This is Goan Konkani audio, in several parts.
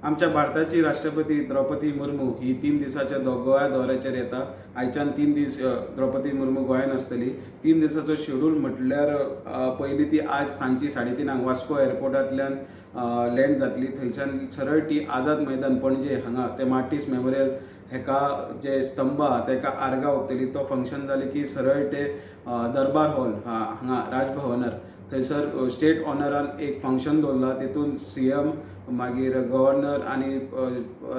आमच्या भारताची राष्ट्रपती द्रौपदी मुर्मू ही 3 दिसाच्या गोवा दौऱ्याचेर येता. आयच्यान 3 दीस द्रौपदी मुर्मू गोंयान आसतली. 3 दिसाचो शेड्यूल म्हटल्यार पयली ती आज सांजची 3:30 वास्को एअरपोर्टांतल्यान लँड जातली. थंयच्यान सरळ ती आझाद मैदान, पणजे हांगा ते मार्टीस मेमोरियल हेका जे स्तंभ आहा तेका आर्गां ओंपतली. तो फंक्शन जालें की सरळ ते दरबार हॉल हांगा राजभवनार, थंयसर स्टेट ऑनरान एक फंक्शन दवरलां. तितून सीएम, मागीर गव्हर्नर आनी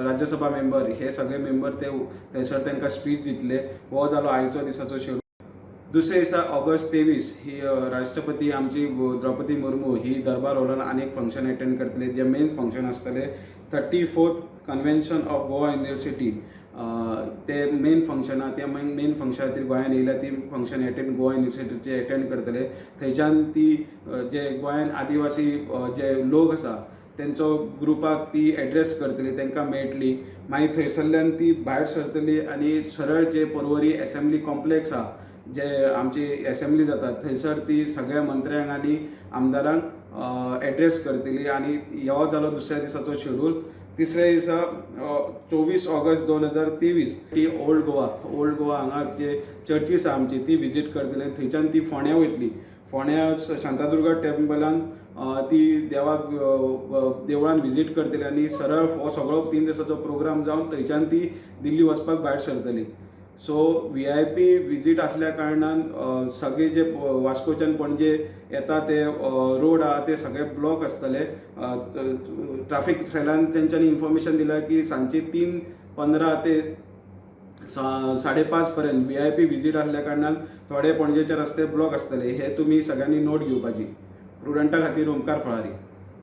राज्यसभा मेंबर, हे सगळे मेंबर ते थंयसर तांकां स्पीच दितले. हो जालो आयचो दिसाचो शेड्यूल. दुसऱ्या दिसा ऑगस्ट 23 ही राष्ट्रपती आमची द्रौपदी मुर्मू ही दरबार हॉलान आनी एक फंक्शन एटेंड करतले, जे मेन फंक्शन आसतले 34th Convention of Goa University. ते मेन फंक्शन आहा. त्या मेन फंक्शना खातीर गोंयान येयल्या. ती फंक्शन एटेंड गोवा युनिवर्सिटीचे एटेंड करतले. थंयच्यान ती जे गोंयान आदिवासी जे लोक आसा तेंचो ग्रुपाक ती एड्रेस करतली, तांकां मेळटली. मागीर थंयसरल्यान ती भायर सरतली आनी सरळ जे पर्वरी एसेंब्ली कॉम्प्लेक्स आहा, जे आमची एसेंब्ली जाता, थंयसर ती सगळ्या मंत्र्यांक आनी आमदारांक एड्रेस करतली. आनी हो जालो दुसऱ्या दिसाचो शेड्यूल. तिसऱ्या दिसा 24 ऑगस्ट 2023 ती ओल्ड गोवा हांगा जे चर्चीस आहा आमची ती विजीट करतले. थंयच्यान ती फोंड्या वयतली. फोंड्या शांतादुर्गा टेम्पलान ती देवाक देवळान विजीट करतली आनी सरळ हो सगळो 3 दिसाचो प्रोग्राम जावन थंयच्यान ती दिल्ली वचपाक भायर सरतली. सो व्हीआयपी विजीट आसल्या कारणान सगळे जे वास्कोच्यान पणजे येता ते रोड आहा ते सगळे ब्लॉक आसतले. ट्राफीक सेलान तेंच्यांनी इन्फॉर्मेशन दिलां की सांजची 3:15 ते 5:30 पर्यंत व्हीआयपी विजीट आसल्या कारणान थोडे पणजेचे रस्ते ब्लॉक आसतले. हे तुमी सगळ्यांनी नोट घेवपाची. प्रुडंटा खातीर ओमकार फळारी.